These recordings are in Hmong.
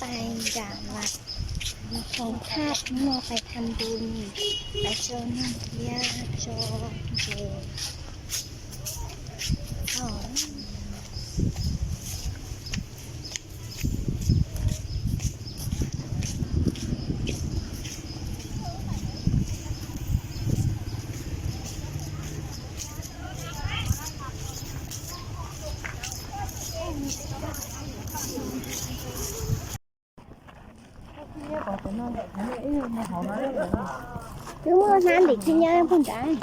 Pais nram Vaj Thoom Thaj, hnub no pais tham ntu, pais tso neeg thiab tso ntses. Twb muaj hnab ntim khib nyob puag nrad.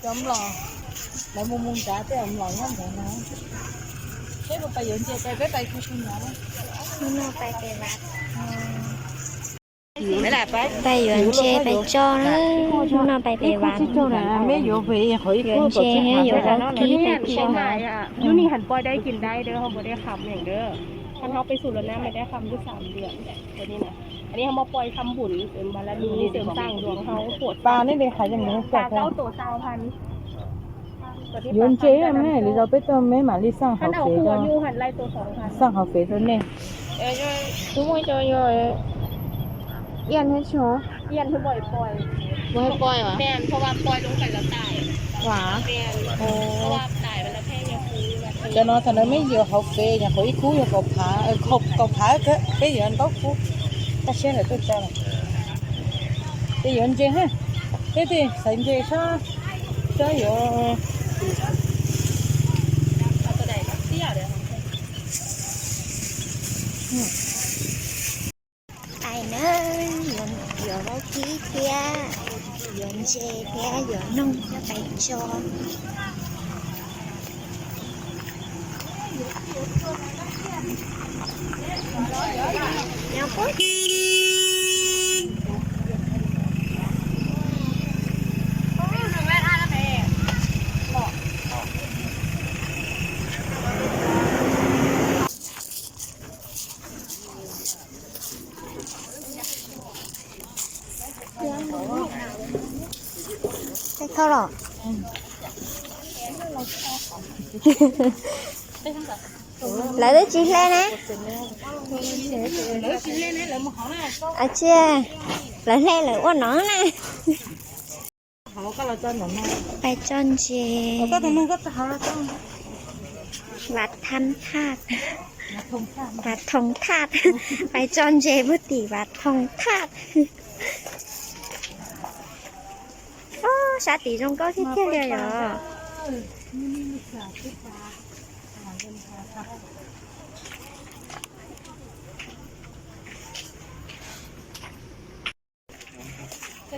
Cov mlom, lawv mus mus nrad tej mlom nyob ntawd no. Peb puas pais yuav ntses, peb pais kuv tus nrad. Hnub no pais pem Vaj, pais yuav ntses pais tso na. Hnub no pais pem Vaj. Yuav ntses thiab yuav zaub kib pais tso. อันนี้เขามาปล่อยทำบุญเสริมบารมีเสริมสร้างดวงเฮาโหด ปลานี่เป็นขายอย่างนี้ ปลาเก้าตัวเก้าพัน yuav ntses me li rau peb tuaj me mam li xaj hauv kev rau, xaj hauv kev rau nej. Tus muaj cov yog ian thiab tsis hov, ian thiab poi, poi, poi, cov no thaum ntawd me yuav hauv kev nyuam qhuav ib kub yog kaum phav, kaum phav kawg, peb yuav ntau kub, kaj siab lawm tuaj tso lawm. Peb yuav ntses, peb tej xaiv ntses sab, sab yuav. Pais na, yuav zaub kib thiab, yuav ntses thiab yuav noog thiab pais tso. Peb thauj los. Lawv twb tsis hle ne. Tsis, lawv hle lawv ua no na. Pais tso ntses. Vaj Thoom Thaj, Vaj Thoom Thaj, pais tso ntses puag tim Vaj Thoom Thaj. Sab tid zoo nkauj tiag tiag li os.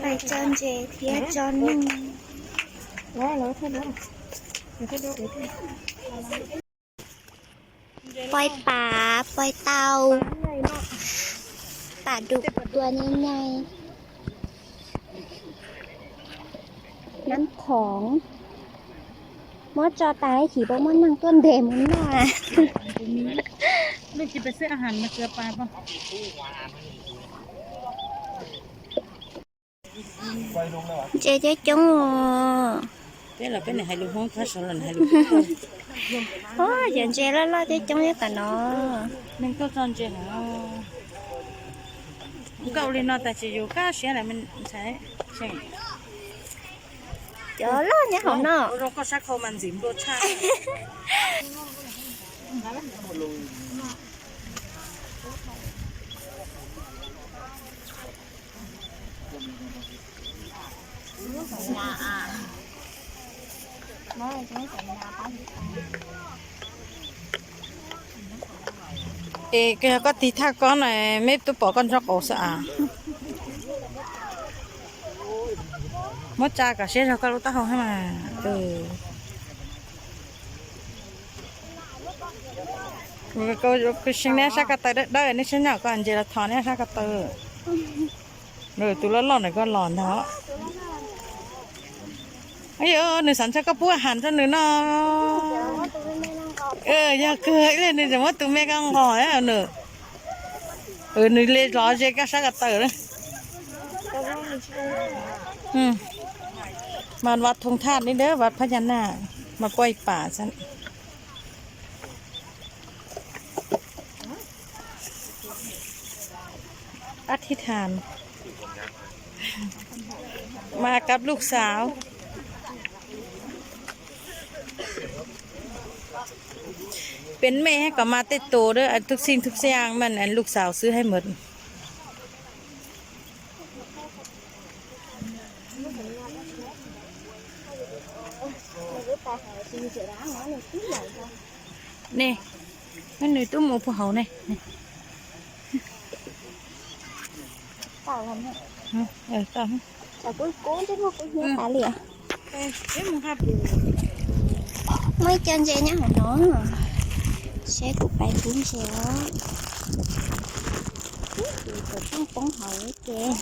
Pais tso ntses thiab tso noog. Pais pam, pais tau, pam dum tua nyai nyai. Nab khoom, muab tso tas ib chim puas muaj neeg tuaj ntes mus noj. Ntses coob coob os. Peb los peb hais lus Hmoob, Hmoob hais lus, o, cov ntses loj loj coob coob nyob tom no. Neeg tuaj tso ntses hov. Koj ua li no tas tsis yus kaj siab lawm ntxhais. Cov loj nyob hauv no. Ua rau koj sab khau mas ntxim nplua tshaj. Es koj yog koj tig thaj koj na, meb twb pom koj ntsob qaus xwb as. Muab tsa kom siab zog koj lub taub hau thiab mas. Kuv seev neb sab ko taw dawb dawb, neb sab nyob kom ntses los thov neb sab ko taw. Tus loj loj ntawm koj los ntag. Yog nws xav ntshe koj pub has rau nws no. Yog kawg ib nws tseem muab tus me koj nqos nws. Nws li los ze koj sab ko taw. มาวัดธงธาตุนี่เด้อ วัดพญานาค มาปล่อยปลาซั่น อธิษฐาน มากับลูกสาว เป็นแม่ให้ก็มาแต่โตเด้อ อันทุกสิ่งทุกอย่างมันอันลูกสาวซื้อให้หมด Nè, nws twb mus puag hauv ne. Muaj ib co ntses nyob hauv no, saib kuv pais pub ntses os. Ub, tus poob poob hauv ces.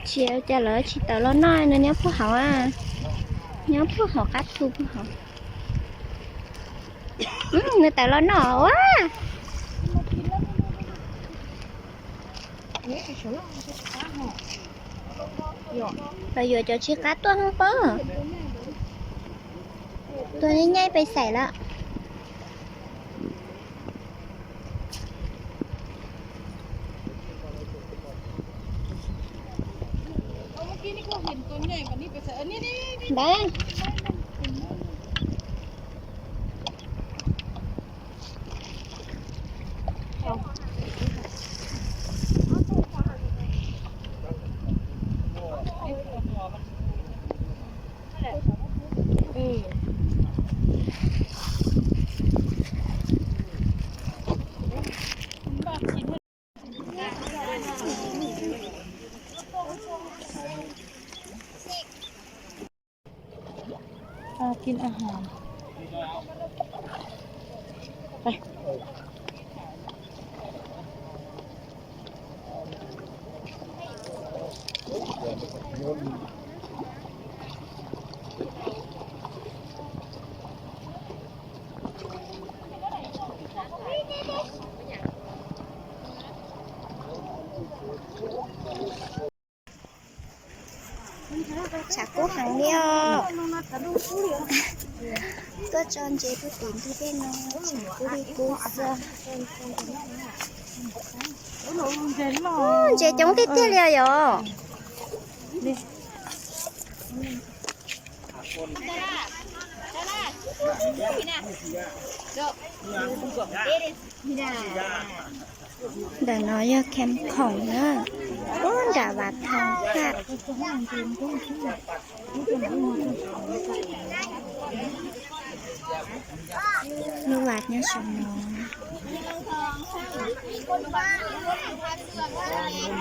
Tsis ua cas, lawv tsis tawm los noj, nws nyob puag hauv a, nyob puag hauv qab thu puag hauv. Nws tawm los noj ua. Lawv yuav cov tsis qab tuaj hoob pab. Tuag nyaij nyaij pes xaim lawm. Ntawd. Pab กินอาหาร ไป Tshav kub heev li os. Tuaj tso ntses puag tim ntug dej no, tshav kub li kub xwb. Ntses coob tiag tiag li os yom. Ntawm no yog Kham Khoom na, ub nram Vam Thoo Thaj. Lub vas nyob saum no.